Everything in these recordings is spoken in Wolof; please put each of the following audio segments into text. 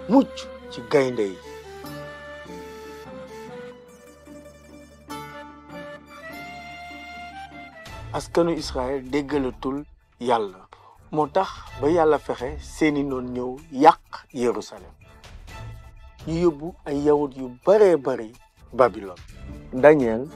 mucc ci gaynde yi. askanu Israël déggalatul yàlla moo tax ba yàlla fexe seeni noon ñëw yàq Yerusalem ñu yóbbu ay yawut yu baree bari Babylone. Daniel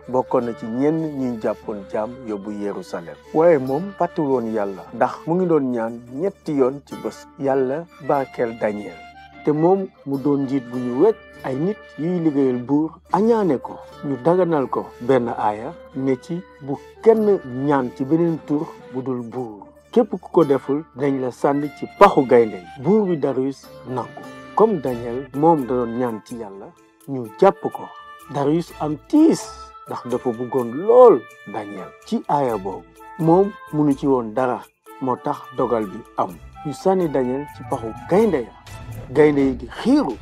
bokkoon na ci ñenn ñuy jàppoon jaam yóbbu Yerusalem waaye moom fàttul woon yàlla ndax mu ngi doon ñaan ñetti yoon ci bés. yàlla barkeel Daniel te moom mu doon njiit bu ñu wekk ay nit yuy liggéeyal buur añaane ko ñu daganal ko benn aaya ne ci bu kenn ñaan ci beneen tur bu dul buur képp ku ko deful dañ la sànni ci paxu gaynde yi. buur bi Darius nangu comme Daniel moom da doon ñaan ci yàlla ñu jàpp ko. Darius am tiis ndax dafa bëggoon lool Daniel ci aaya boobu moom munu ci woon dara moo tax dogal bi am ñu sànni Daniel ci paxu gaynde ya. gaynde yi di xiiru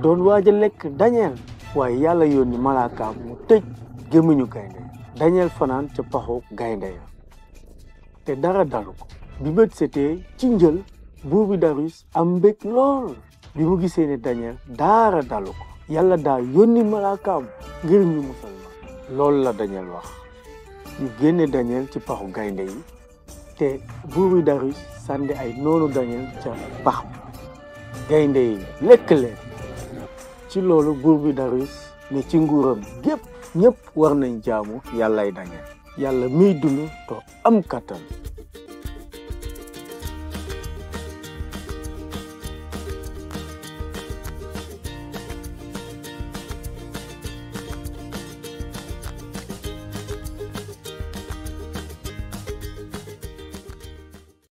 doon waaj a lekk Daniel waaye yàlla yónni malaakaam mu tëj gémmiñu gaynde ya. Daniel fanaan ca paxu gaynde ya te dara dalu ko. bi bët setee ci njël buur bi Darius am mbég lool bi mu gisee ne Daniel dara dalu ko. yàlla daa yónni malaakaam ngir ñu musal ma. loolu la Daniel wax. ñu génne Daniel ci paxu gaynde yi te buur bi Darius sànni ay noonu Daniel ca pax bi. gaynde yi lekk leen. ci loolu buur bi Darius ne ci nguuram gépp ñépp war nañ jaamu yàllay Daniel. yàlla miy dund to am kattan.